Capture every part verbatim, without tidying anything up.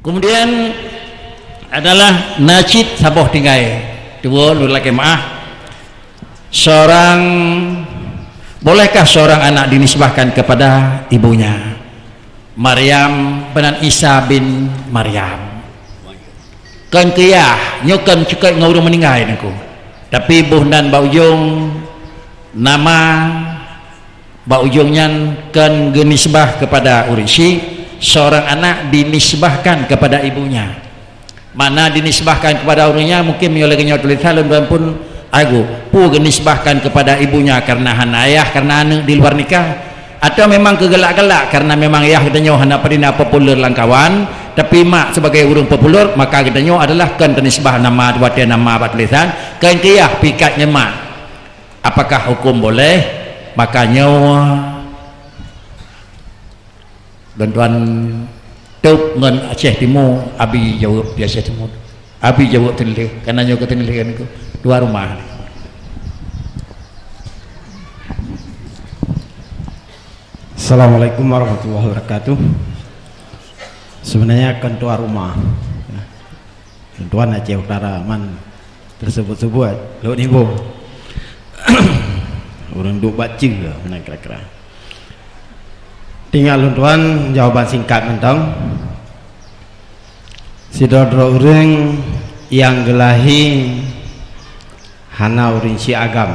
Kemudian adalah na cit saboh tinggai. Dua, lôn lakée meu'ah. Seorang, bolehkah seorang anak dinisbahkan kepada ibunya? Maryam, meunan Isa bin Maryam. Kon keu yah, nyoe kon cukop ngon ureuëng meuninggai nangku. Tapi boh nan bak ujong nama, bak ujong nyan kon geunisbah kepada ureuëng syik, seorang anak dinisbahkan kepada ibunya. Makna dinisbahkan kepada ureuëng nyan, mungkin meunyoe lagée nyoe tulisan lôn tuan pun agu, peue geunisbahkan kepada ibunya karena hana ayah, karena aneuk di luar nikah, atau memang keugeulak-geulak karena memang yah geutanyoe hana padina populer lam kawan, tapi mak sebagai ureuëng populer, maka geutanyoe adalah kon teunisbah nama, watée nama bak tulisan, kon keu yah pikat ngon mak. Apakah hukum boleh? Maka nyoe lôn tuan tôb ngon Aceh Timu, abi jaweueb di Aceh Timu. Abi jaweueb teunilai, karena nyoe keu teunilai nyoe dua rumah. Assalamualaikum warahmatullahi wabarakatuh. Sebenarnya kon tuan rumah. Tuan Aceh Utara man tersebut-sebut lôn ibu. Ureuëng duek baca na kira-kira. Tinggai lôn tuan jawaban singkat mantong. Sidroe-droe ureuëng nyang geulahi hana ureuëng syik agam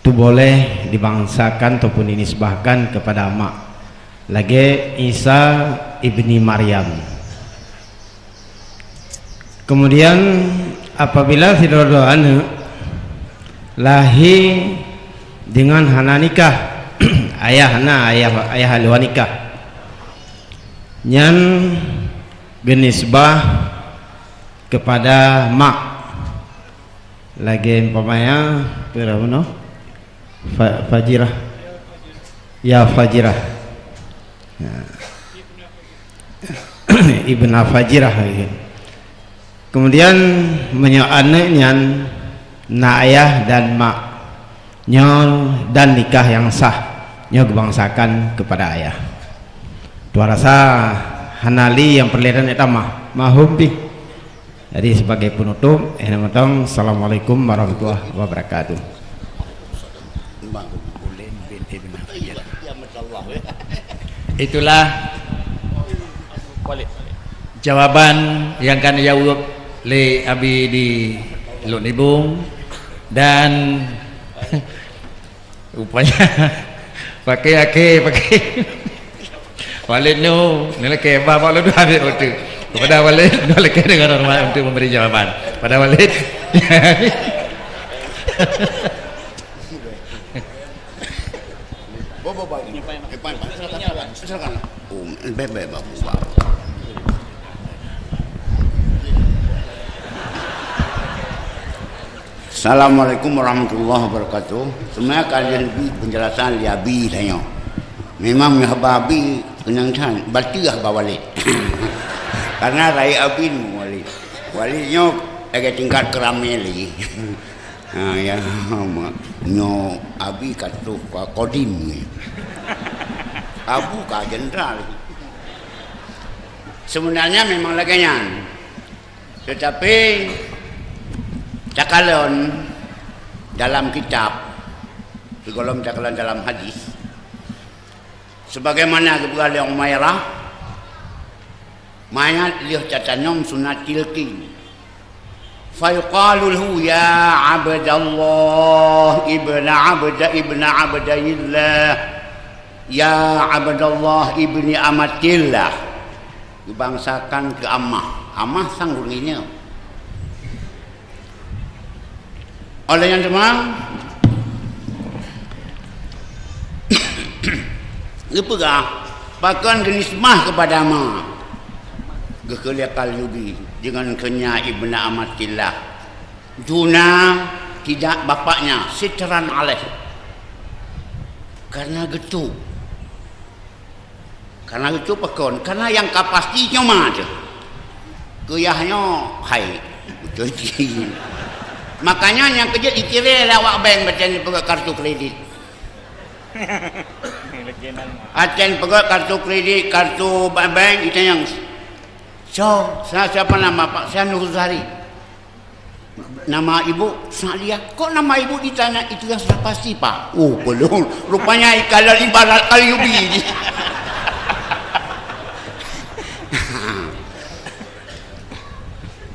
tu boleh dibangsakan ataupun dinisbahkan kepada mak, lagée Isa ibni Maryam. Kemudian apabila sidroe-droe aneuk lahé deungon hana nikah, ayah hana, ayah, ayah luwa nikah, nyan geunisbah kepada mak. Lagée umpamanya, peue bunoe? Fa-, Fajirah. Ya Fajirah. Ya. Ibna Fajirah lagée. Kemudian meunyoe aneuk nyan na ayah dan mak, nyoe dan nikah nyang sah, nyoe geubangsakan kepada ayah. Tuan rasa hana lé nyang peureulée dan tamah, mahom pih. Jadi sebagai penutup, eh, mantong, Assalamualaikum warahmatullahi wabarakatuh. Itulah jawaban nyang ka jaweueb lé Abi di Lôn Ibung dan Rupanya pakai akhé, pakai. Walid nyoe, nilai kebah bak lôn dua ambil waktu. Kepada Walid, nilai kebah dengan hormat untuk memberi jawaban. Pada Walid. Bawa, bawa, bawa. Depan, Pak. Silakan, silakan. Silakan. Oh, baik, baik, bagus, Pak. Assalamualaikum warahmatullahi wabarakatuh. Sebenarnya ka lheueh neubi penjelasan lé Abi tanyoe. Memang meunyoe haba Abi keunong that, berarti haba Walid. Karena rayeuk Abi nyoe Walid. Walid nyoe lagèe tingkat keuramè lé. Ha, ya, mak. Nyoe Abi ka troh ka kodim ni. Abu ka jenderal. Sebenarnya memang lagèe nyan. Tetapi takalon dalam kitab, sigohlom takalon dalam hadis, sebagaimana geupeugah lé Umairah, manyat lheueh tatanyong sunat tilkin. Fayuqalu lahu, "Ya Abdallah ibn Abd-, ibn Abdillah, ya Abdallah ibni Amatillah." Geubangsakan keu Amah. Amah sang ureueng inong. Oleh nyan teuma, geupeugah, pakon geunisbah keupada ma? Geukheun lé Qalyubi, deungon kheun nya ibna amatillah. Duna tidak bapaknya, sitran alaih. Karena geutuek. Karena geutuek pakon? Karena nyang ka pasti nyoe ma teuh. Keu yah nyoe, hai, beutôi cit. Makanya nyang keujeuet jiciré lé awak bank batèe jipeugah kartu kredit. Acen peugah kartu kredit, kartu ba-, bank, itanyong, "Soe, sa-, siapa nama Pak?" "Saya Nur Zahari." "Nama ibu?" "Sa'diyah." "Kok nama ibu ditanya, itu yang sudah pasti, Pak?" "Oh, belum. Rupanya ikalon ibarat kali ubi."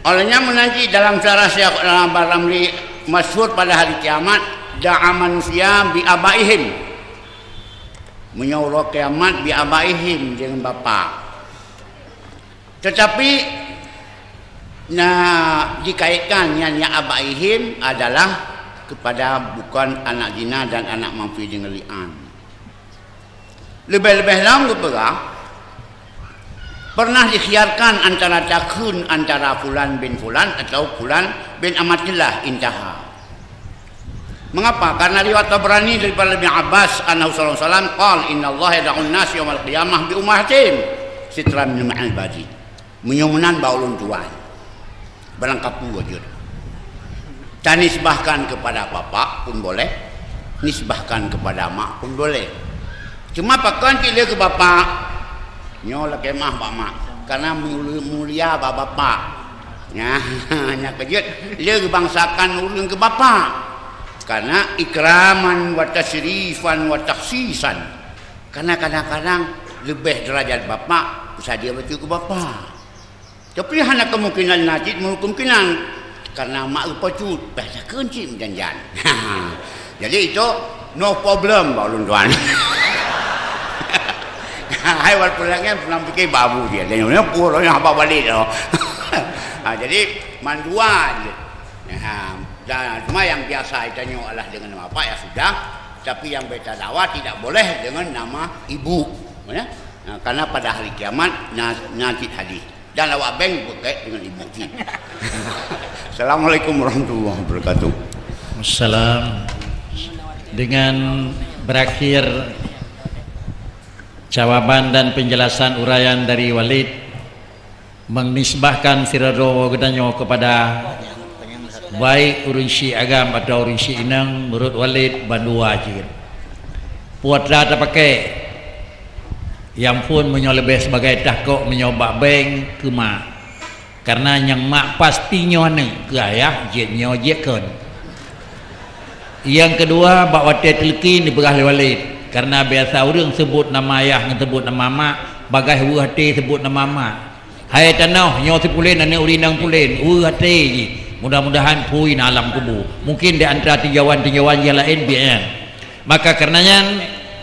Oleh nyan meunan cit dalam syarah Syekh Al-Akbar Ramli masyhur pada hari kiamat, da'a manusia bi abaihim. Meunyoe uroe kiamat bi abaihim deungon bapak. Tetapi na dikaitkan nyan, nyan abaihim adalah kepada bukan anak zina dan anak mamfi deungon li'an. Leubeh-leubeh lom geupeugah, pernah dikhiarkan antara takheun antara fulan bin fulan atau fulan bin amatillah, intaha. Mengapa? Karena riwayat Tabrani daripada Ibnu Abbas annahu sallallahu alaihi wasallam qala, "Innallaha yad'un nas yaumal qiyamah bi ummahatihim sitran min ma'il badi." Meunyoe meunan bak ulôn tuan, barang kapeue jeuet. Tanisbahkan kepada bapak pun boleh, nisbahkan kepada mak pun boleh. Cuma pakon cit lé keu bapak, nyoe lakée meu'ah bak mak, karena mul-, mulia bak bapak. Nyan, nyan keujeuet lé geubangsakan ureuëng keu bapak. Karena ikraman wa tasyrifan wa takhsisan. Karena kadang-kadang leubeh derajat bapak, sadia bacut keu bapak. Tapi hana kemungkinan na cit meukemungkinan, karena mak geupacut, bah takheun cit meujan-jan. Jadi itu no problem bak ulôn tuan. Hai wan pulang kan pulang pikir babu dia. Dan nyonya pun orang haba balik tu. Ha, jadi mandua je. Ha, dan cuma yang biasa itu nyonya adalah dengan bapak ya sudah, tapi yang beta dakwah tidak boleh dengan nama ibu. Ya. Ha, karena pada hari kiamat na, na cit hadis. Dan awak bank berkait dengan ibu cit. Assalamualaikum warahmatullahi wabarakatuh. Wassalam. Dengan berakhir jawaban dan penjelasan uraian dari Walid, menisbahkan sidroe-droe geutanyoe kepada baik ureuëng syiek agam atau ureuëng syiek inong, menurut Walid bandua jeuet. Putra tapakai, nyang phon meunyoe leubeh sebagai tahkok meunyoe bak bank keu mak. Karena nyang mak pasti nyoe aneuëk, keu ayah jeuet nyoe jeuet kon. Nyang keudua, bak watée teuleuki neupeugah lé Walid, karena biasa ureuëng seubut nama ayah ngon seubut nama mak, bagaih weueh até seubut nama mak. Hai tanoh, nyoe si pulen aneuëk ureuëng inong pulen, weueh até jih. Mudah-mudahan phui na alam kubu. Mungkin di antara tinjauan-tinjauan nyang laén biet nyan. Maka karena nyan,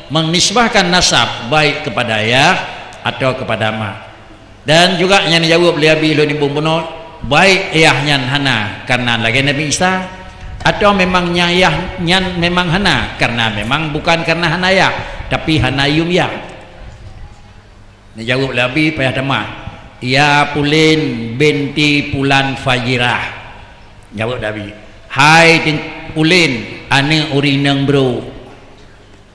menisbahkan nasab baik kepada ayah atau kepada mak. Dan juga nyang jaweueb lé Abi lôn imbong bunoe, baik ayah nyan hana karena lagée Nabi Isa, atau memang nyang ayah nyan memang hana karena memang bukan karena hana ayah, tapi hana yum yah. Neujaweueb lé Abi payah tamah, "Ya Pulen binti Pulan Fajirah." Jaweueb lé Abi, "Hai Pulen, aneuëk ureuëng inong brok."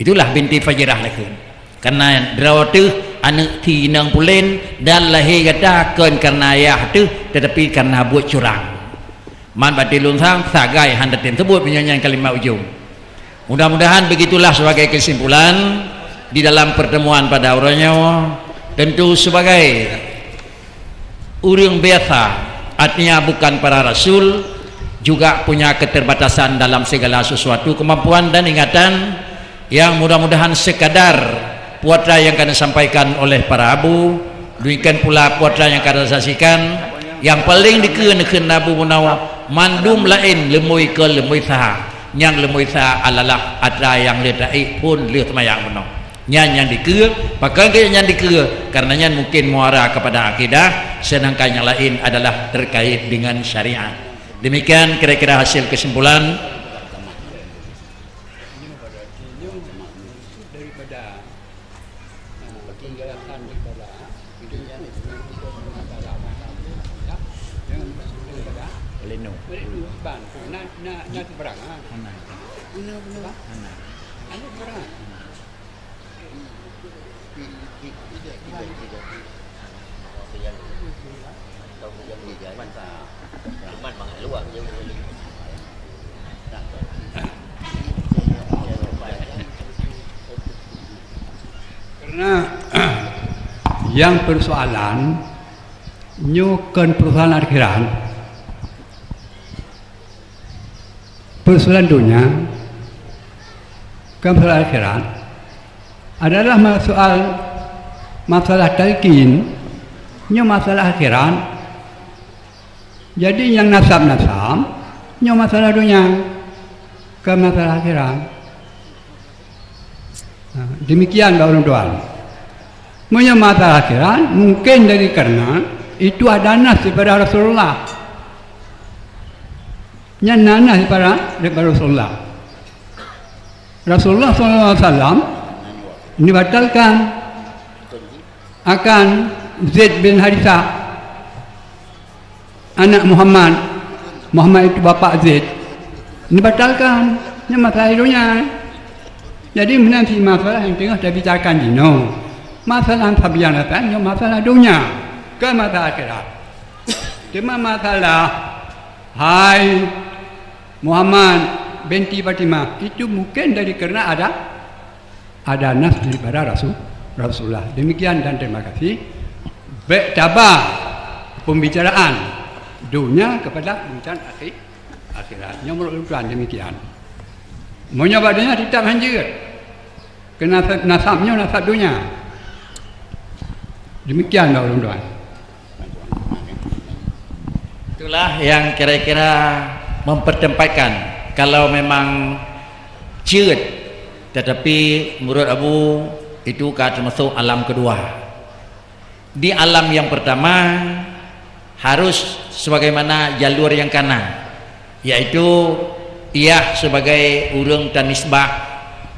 Itulah binti Fajirah lakheun. Karena droe teuh aneuëk si inong pulen dan lahé gata kon karena ayah teuh, tetapi karena buet curang. Man batin lôn sang sagai hana tem sebut meunyoe nyan kalimat ujong. Mudah-mudahan begitulah sebagai kesimpulan di dalam pertemuan pada uroe nyoe. Tentu sebagai ureuëng biasa, artinya bukan para rasul, juga punya keterbatasan dalam segala sesuatu kemampuan dan ingatan, yang mudah-mudahan sekadar putra yang akan disampaikan oleh para abu, demikian pula putra yang akan disaksikan, yang paling dikeue-neukheun Abu Munawar, mandum laén leumui keu leumui saha, nyang leumui saha adalah atra nyang le taék phon lheueh seumayang bunoe. Nyan nyang dikeue, pakon keu nyan dikeue? Karena nyan mungkin muara kepada akidah, sedangkan yang lain adalah terkait dengan syariat. Demikian kira-kira hasil kesimpulan. Leno. Hana. Hana. Nah, yang persoalan nyoe kon persoalan akhirat. Persoalan dunia, kon persoalan akhirat, adalah ma-, soal masalah talqin, nyoe masalah akhirat. Jadi nyang nasab-nasab, nyoe masalah dunia, kon masalah akhirat. Nah, demikian bak ulôn tuan. Meunyoe masalah akhirat, mungkin dari karena itu ada nas daripada Rasulullah. Nyan na nas daripada, daripada Rasulullah. Rasulullah sallallahu alaihi wasallam dibatalkan akan Zaid bin Harithah, anak Muhammad. Muhammad itu bapak Zaid. Dibatalkan. Ini masalah dunia. Jadi, meunan cit masalah nyang teungoh tabicarakan jinoe. Masalah sabian datang nyoe masalah dunia, kon masalah akhirat. Cuma masalah, hai Muhammad binti Fatimah, itu mungkin dari karena ada, ada nas daripada Rasul, Rasulullah. Demikian dan terima kasih. Bèk taba pembicaraan dunia kepada pembicaraan akhir, akhirat. Nyoe menurut ulôn tuan demikian. Meunyoe bak dunia tetap hanjeuet. Keu nasab, nasab nyoe nasab dunia. Demikian bak ulôn tuan. Itulah yang kira-kira mempertempatkan. Kalau memang jeuet, tetapi menurut Abu, itu ka termasuk alam kedua. Di alam yang pertama, harus sebagaimana jalur yang kana, yaitu yah sebagai ureuëng tanisbah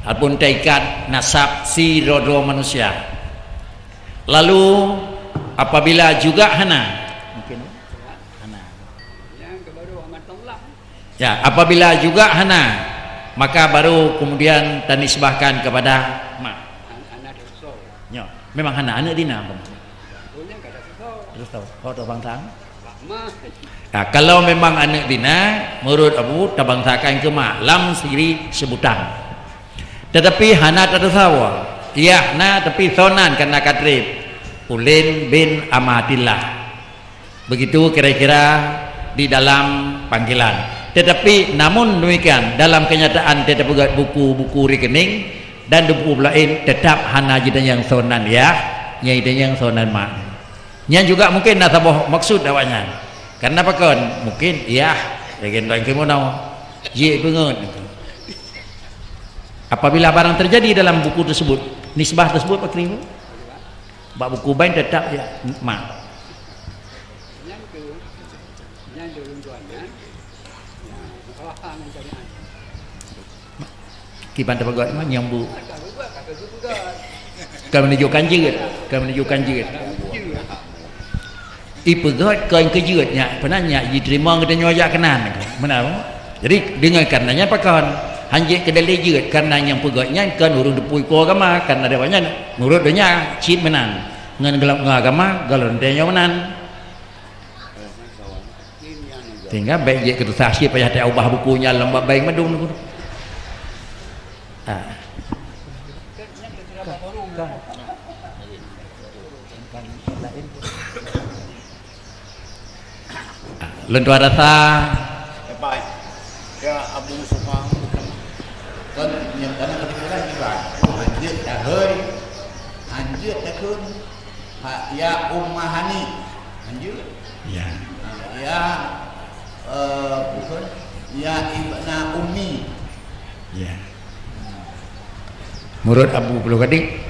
ataupun taikat nasab sidroe-droe manusia. Lalu, apabila juga hana, mungkin hana. Ya, apabila juga hana, maka baru kemudian tanisbahkan kepada mak. Nyo, memang hana aneuk dina apa? Terus tahu, kau tahu bangsa? Nah, kalau memang aneuk dina, menurut Abu tabangsakan ke mak, lam siri sebutan. Tetapi hana tatasawur. Iya na, tapi sonan kana katrib. Ulin bin Amatillah. Begitu kira-kira di dalam panggilan. Tetapi namun demikian, dalam kenyataan teupeugöt buku-buku rekening dan buku laén, tetap hana jitanyong soe nan yah, nyang jitanyong soe nan mak. Nyan juga mungkin na saboh maksud awaknyan. Karena pakon? Mungkin yah, lagèe tuan keumono, jeuet beungeut. Apabila barang terjadi dalam buku tersebut, nisbah tersebut pakribu? Bak buku bain tetap ya mak. Kiban tapeugöt mah nyang bu. Ka menunjukkan jeuet, ka menunjukkan jeuet. Ipeugöt kon keu jeuet nyak, peunan nyak jiteurimong geutanyoe jak keunan. Meunan. Jadi dengan karenanya pakon hanjeuet keudalé jeuet, karena nyang peugöt nyan kon ureuëng teupeu iko agama, karena awaknyan nurot donya cit meunan. Ngon gohlom ngon agama, gohlom tanyoe meunan. Sehingga bèk jeuet keu tusah cit payah taubah buku nyan lom bak bank meudong. Ah. Lôn tuan rasa. Baik. Ya, Abu Sufyan. Kan yang kana kepikiran juga. Oh, hanjeuet dah, hei. Hanjeuet dah, kun. Ha, ya Ummahani. Hanjeuet. Ya. Ha, ya, eh, bukan. Ya Ibna Ummi. Ya. Menurut Abu Puluh Gading,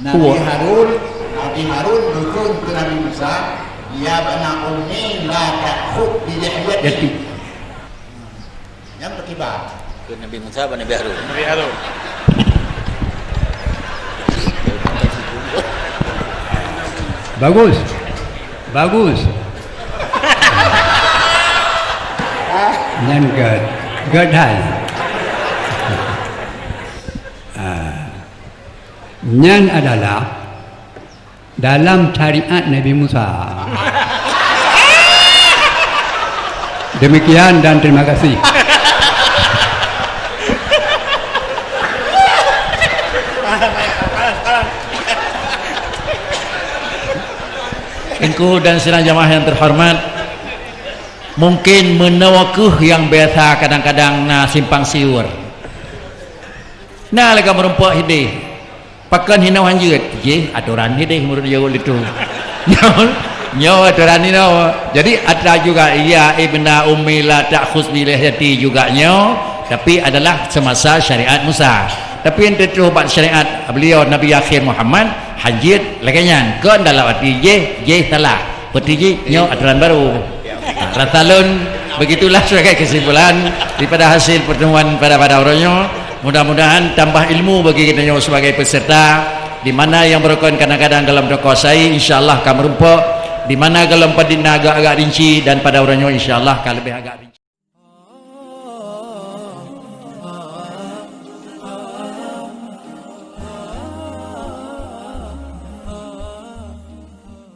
Nabi Harun, Nabi Harun dukun ke Nabi Musa, ya bana ummi la ta'khud bi lihyati. Yang terkibar. Ke Nabi Musa apa Nabi Harun? Nabi Harun. Bagus. Bagus. Nyan gèt. Gèt hai. Ah. Nyan adalah dalam syariat Nabi Musa. Demikian dan terima kasih. Teungku dan sidang jamaah yang terhormat, mungkin meunoe keuh nyang biasa kadang-kadang na simpang siur. Na lagée meurumpok hideh. Pakon hinoe hanjeuet? Jih atoran hideh meunurot jaweueb lé tu. Nyoe, nyoe atoran hinoe. Jadi atra juga, "Ya ibna ummi la ta'khudz bi lihyati," juga nyoe, tapi adalah semasa syariat Musa. Tapi nyang teutroh bak syariat beliau Nabi akhir Muhammad, hanjeuet lagée nyan. Kon dalam arti jih, jih salah. Peuti jih, nyoe atoran baru. Nah, rasa lôn, begitulah sebagai kesimpulan daripada hasil pertemuan pada, pada uroe nyoe. Mudah-mudahan tambah ilmu bagi kita nyoe sebagai peserta. Di mana nyang beurukon kadang-kadang golom teukuasai, insya Allah ka meurumpok. Di mana golom padit na agak-agak rinci, dan pada uroe nyoe insya Allah ka leubeh agak rinci.